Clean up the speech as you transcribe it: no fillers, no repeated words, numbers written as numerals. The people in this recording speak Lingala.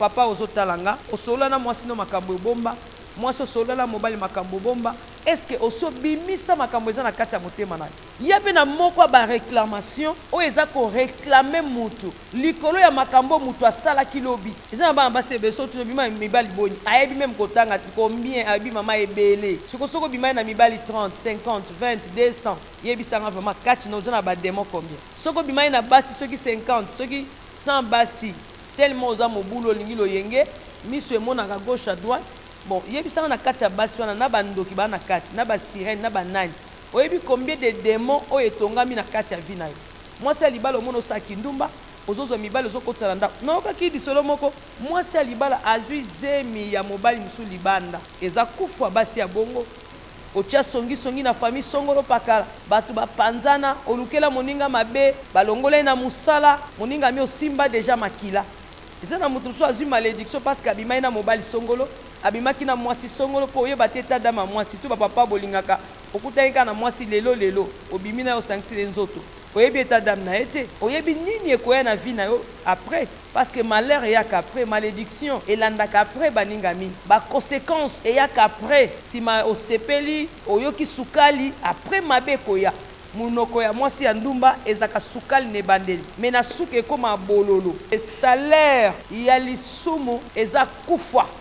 Papa ozo tala nga, osolola na mwasi no makambo ebomba, mwasi osolola na mobali makambo obomba, est ce que osi obimisa makambo eza na kati ya motema nayo? Ya pe na moko ya ba reclamation oyo eza ko reclamer mutu likolo ya makambo oyo mutu asalaki lobi. Eza na bana basi ebele soki otuni obima na mibali boni ayebi meme kotanga te combien alobi mama ebele sikoyo soki obimaki na mibali 30, 50, 20, 200 yebisa nga vraiment kati na oza na ba demon combien? Soki obimaki na basi soki 50 soki 100 basi tellement oza mobulu olingi loyenge misu emonaka gauche à droite bon yebisa nga na kati ya basi wana na ba ndoki ba na kati na ba sirene na ba nani oyebi combien de demons oyo etongami na kati ya vie nayo? Mwasi ya libala omona osala kindumba ozo zwa mibali ozo kotisa na ndaku nayokaki lisolo moko mwasi ya libala azwi zemi ya mobali mosusu libanda eza kufa basi ya bongo otia songi songi na famille songolo pakala batu ba panzana olukela moninga mabe balongola ye na musala moninga mi osimba dejà makila eza na mutu mosusu azwi malediction parce que abimaki na mobali songolo abimaki na mwasi songolo po oyeba te etat d'ame ya mwasi tout ba papa bolingaka okutani kaka na mwasi lelo lelo obimi naye osangisi naye nzoto oyebi etat d'ame naye te oyebi nini ekoya na vie nayo après parce que malheur eyaka après malediction elandaka après baningami ba consequences eyaka après sima osepeli oyoki sukali après mabe ekoya munoko ya mwasi ya ndumba ezaka sukali na ebandeli mais na suka ekoma bololo salaire ya lisumu eza kufa.